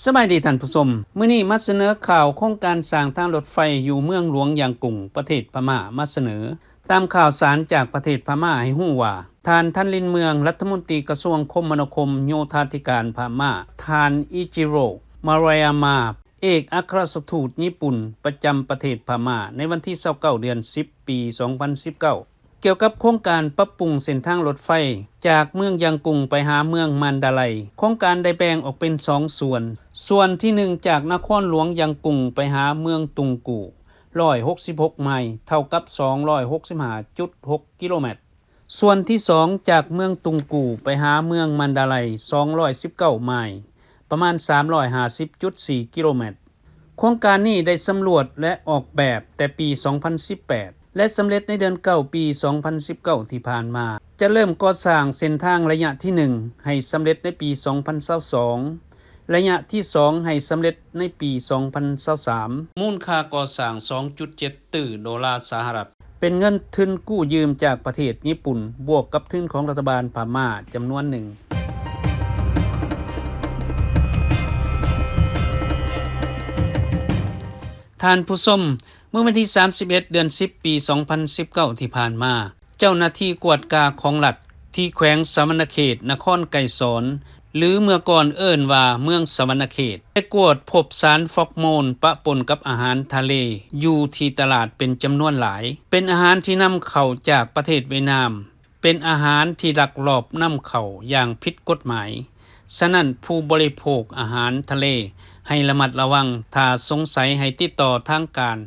ສະບາຍດີທ່ານຜູ້ຊົມ, ມື້ນີ້ມາສະເໜີຂ່າວໂຄງການສ້າງທາງລົດໄຟຢູ່ເມືອງຫຼວງຢາງກຸງ ປະເທດພະມ້າ. ມາສະເໜີຕາມຂ່າວສານຈາກປະເທດພະມ້າໃຫ້ຮູ້ວ່າ ທ່ານ ທັນລິນ ເມືອງ ລັດຖະມົນຕີກະຊວງຄົມມະນາຄົມໂຍທາທິການພະມ້າ, ທ່ານ ອິຈິໂຣ ມາຣາຍາມາ ເອກອັກຄະລັດຖະທູດຍີ່ປຸ່ນປະຈຳປະເທດພະມ້າ ໃນວັນທີຊາວເກົ້າ ເດືອນສິບ ປີສອງພັນສິບເກົ້າ ກ່ຽວກັບໂຄງການປັບປຸງເສັ້ນທາງລົດໄຟຈາກເມືອງຢາງກຸງໄປຫາເມືອງມານດາໄລ. ໂຄງການໄດ້ແບ່ງອອກເປັນສອງສ່ວນ, ສ່ວນທີໜຶ່ງ ຈາກນະຄອນຫຼວງຢາງກຸງໄປຫາເມືອງຕຸງກູ ຮ້ອຍຫົກສິບຫົກໄມລ໌ ເທົ່າກັບສອງຮ້ອຍຫົກສິບຫ້າຈຸດຫົກກິໂລແມັດ, ສ່ວນທີສອງ ຈາກເມືອງຕຸງກູໄປຫາເມືອງມານດາໄລ ສອງຮ້ອຍສິບເກົ້າໄມລ໌ ປະມານສາມຮ້ອຍຫ້າສິບຈຸດສີ່ກິໂລແມັດ. ໂຄງການນີ້ໄດ້ສຳຫຼວດ ແລະ ອອກແບບແຕ່ປີສອງພັນສິບແປດ ແລະ ສຳເລັດໃນເດືອນເກົ້າ ປີສອງພັນສິບເກົ້າທີ່ຜ່ານມາ. ຈະເລີ່ມກໍ່ສ້າງເສັ້ນທາງໄລຍະທີໜຶ່ງໃຫ້ສຳເລັດໃນປີສອງພັນຊາວສອງ, ໄລຍະທີສອງໃຫ້ສຳເລັດໃນປີສອງພັນຊາວສາມ. ມູນຄ່າກໍ່ສ້າງສອງຈຸດເຈັດຕື້ໂດລາສະຫະລັດ, ເປັນເງິນທຶນກູ້ຢືມຈາກປະເທດຍີ່ປຸ່ນ ບວກກັບທຶນຂອງລັດຖະບານພະມ້າຈຳນວນໜຶ່ງ. ທ່ານຜູ້ຊົມ, ເມື່ອວັນທີສາມສິບເອັດ ເດືອນສິບ ປີສອງພັນສິບເກົ້າທີ່ຜ່ານມາ, ເຈົ້າໜ້າທີ່ກວດກາຂອງລັດທີ່ແຂວງສະຫວັນນະເຂດ ນະຄອນໄກສອນ ຫຼື ເມື່ອກ່ອນເອີ້ນວ່າເມືອງສະຫວັນນະເຂດ ໄດ້ກວດພົບສານຟອກໂມນປະປົນກັບອາຫານທະເລຢູ່ທີ່ຕະຫຼາດເປັນຈຳນວນຫຼາຍ. ເປັນອາຫານທີ່ນຳເຂົ້າຈາກປະເທດຫວຽດນາມ, ເປັນອາຫານທີ່ລັກລອບນຳເຂົ້າຢ່າງຜິດກົດໝາຍ. ສະນັ້ນ, ຜູ້ບໍລິໂພກອາຫານທະເລໃຫ້ລະມັດລະວັງ, ຖ້າສົງໄສໃຫ້ຕິດຕໍ່ທາງການ